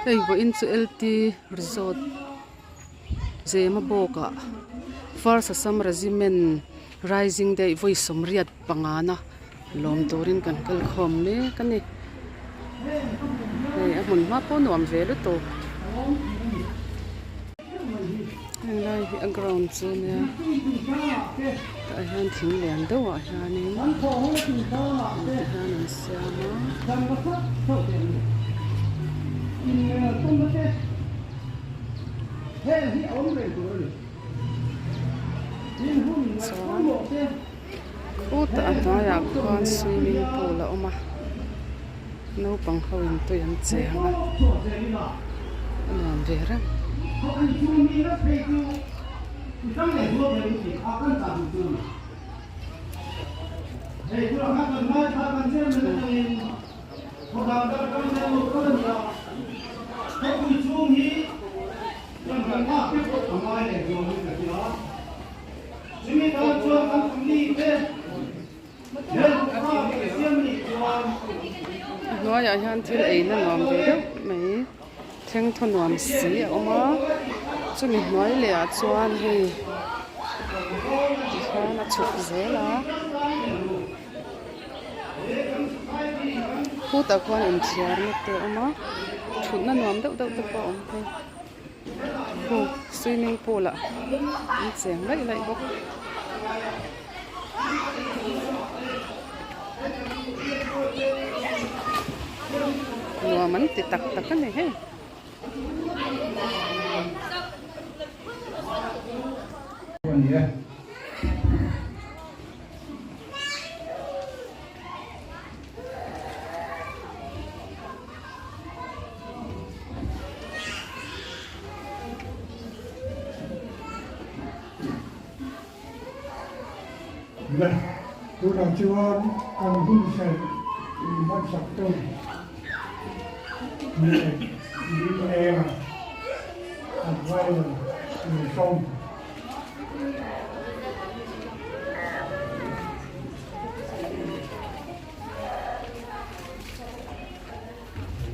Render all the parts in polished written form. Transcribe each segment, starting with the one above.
Hei vawiin chu L T resort zema bawk ah first assam regiment rising day vawi sawmriat pangana lawm turin kan kal khawm mek a ni. Hei a hmun hma pawh nuam ve lutuk. Heng lai hi a ground chu a nia tah hian thing lian deuh ah hianin ti hian an siam a. Chuan khutah a hnuaiah khuan swimming pool a awm a naupang ho in tui an cheng a a nuam ve reng. A hnuaiah hian thil eina nuam ve deuh mai thleng thaw nuam si a awm a chumi hnuai leh ah chuan hei tikhian a chhuk zel a khutah khuan inthiarna te a awm a thutna nuam deuh deuh te pawh a awm phei. Khu swimming pool ah an cheng laih laih bawk. Nuam an ti tak tak a ni hei. Le, tunah chuan kan hunserh inhmansak tu leh Linglenga adviser Insawm.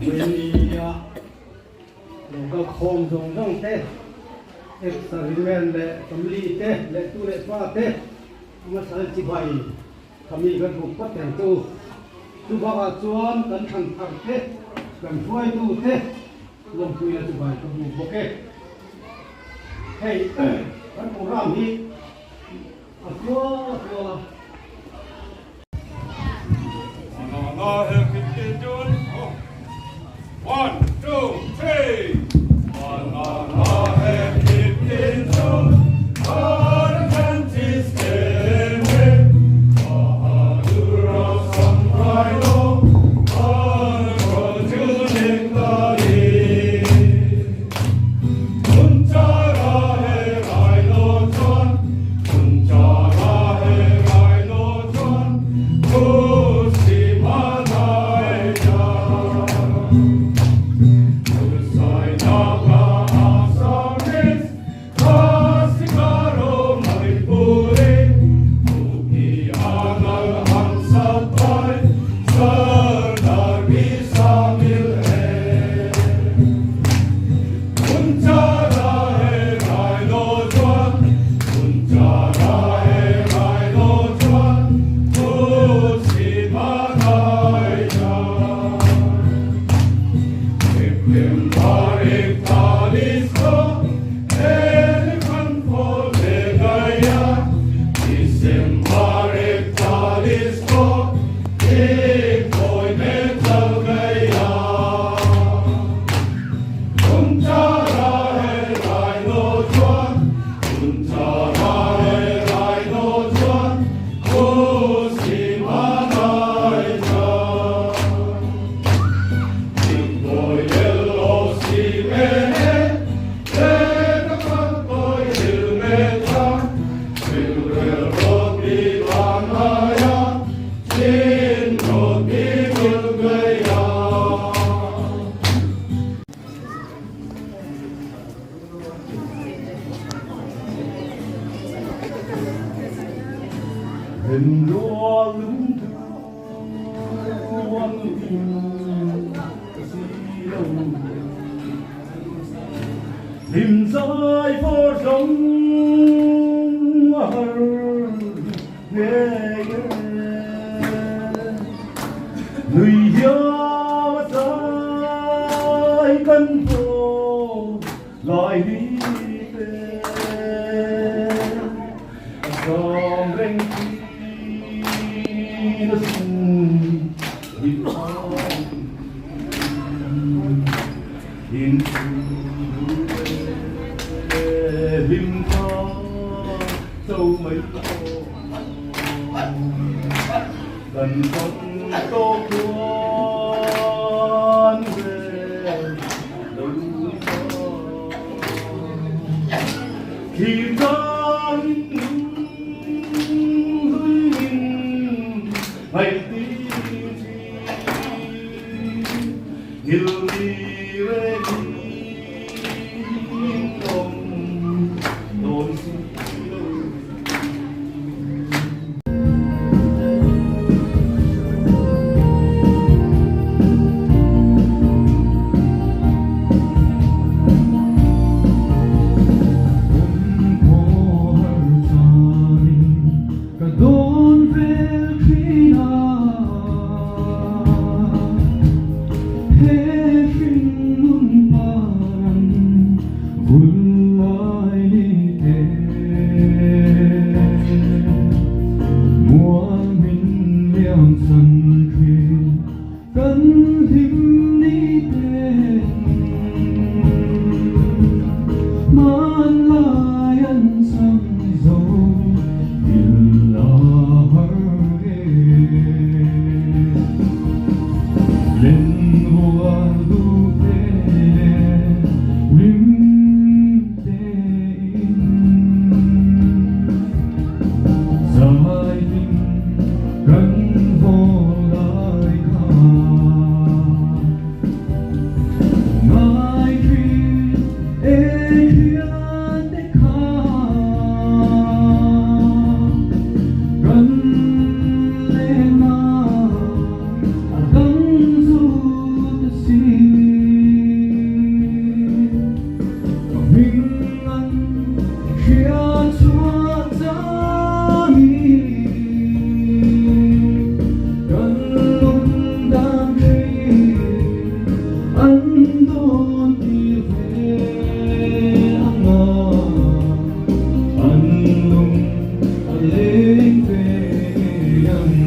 Vawia lo kal khawm zawng zawng te, ex-servicemen leh family te leh tu leh fa te hmasal chibai kami kan buk phawt reng chu. Chu bakah chuan kan thlan thar te, kan hruaitu te lawmpuina chibai ka buk bawk e. Hei kan program hi a tluang a tluang a. Hlim zai fawr zawng a har ngei e. Nui hiam a zai kan haw lai ni te. A zam reng thin a sin hlim ai. In hlim kha cho mai kan chang tawh chuan vel lo thlir danin lunghlui min ngaih tir thin. Ka dawn vel thin a. He hringnun paran vul lai ni te. Mual min liam san thin kan hlim ni ten. Hmanlai an chang zo il la har e. Len rual duh te rim te in zai ding kan vaw lai kha. Ngai thin e thian te kha kan len a a dang zut a si. Ka hming an hriat chhuah changin kan lungdam thin an dawn tir ve ang a, an lung a leng ve ang.